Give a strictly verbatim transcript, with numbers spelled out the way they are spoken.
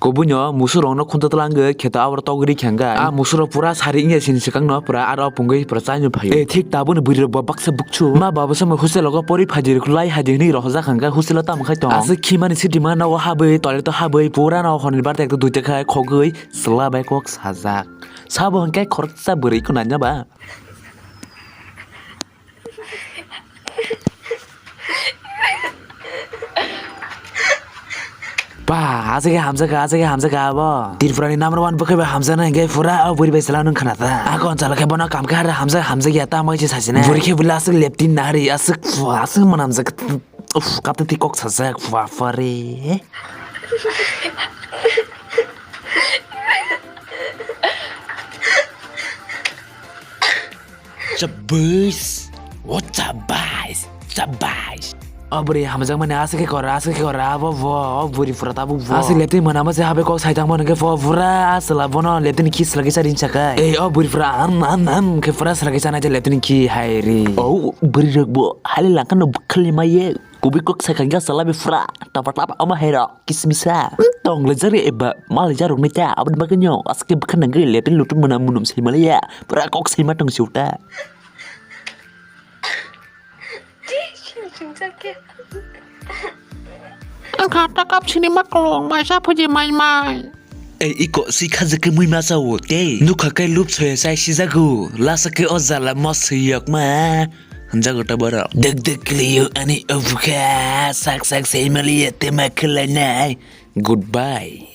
Kubuino musurokno khunta twlangwi kheto aboro togwi rikha hwnkhe. A musurok pura sari wngya sini swkangno pura aro pungwi pura chaino phaio. Eh, thik tabukni bwrwirok bo baksa bukchu. Ma baba samai hostel rogo pori phaidi rwkhlai haidi hwnwi rohorjak hwnkhe hostel o tamo khai tong. Aswk khimani sitima nogo habwi toilet o habwi pura no horni barta ekta duita khai khogwi chwla bai kok sajak. Sabo hwnkhe khoroksa bwrwi khwnanya ba. Ba, aswk khe hamjakha, aswk khe hamjakha abo. Tripura ni number one bwkhai bai hamjaknai hwnkhe pura o bwrwi bai chwla nwng khna ta. A kon chala khe bono kam khe hamjak, hamjakya ta moi se sasi nai. Bwrwi khe bwla aswk leptin nari, aswk phu, aswk manamjak. Uff, kapta ti kok sajak, phu, phu re. Chabais. What's up, boys? Chabais. O bwrwi hamjakmani aswk khe kora, aswk khe kora, abo bo, o bwrwi pura tabuk bo. Aswk leptwi mwnama se habai kok saitangmani khe pho pura aswla bono leptwini khi swlagwi cha rinsa khai. Ei, o bwrwi pura am, am, am khe pura swlagwi cha nai je leptwini khi hai ri. O bwrwi rok bo hali langkhano bwkhali maiye. Kubui kok saikha hwnkhe chwla bai pura tapa tapa omo hai rok kismisa. Tong lai jari eba ma lai jarok nai ta aboni bagwi no aswk khe bwkha nangwi leptwini lutu mwnam mwnam sai malaya. Pura kok saima tong si uta. Ang kha ta kap sini ma klong mai sa phuji mai mai. Ei iko si kha je khe mui ma sa o tei nukha khe lup soya sai si jago lasa khe o jala mo siyok ma. Hwnjago ta borok. Dek dek kliyo ani obukha sak sak sai maliya te ma khwlai nai. Goodbye.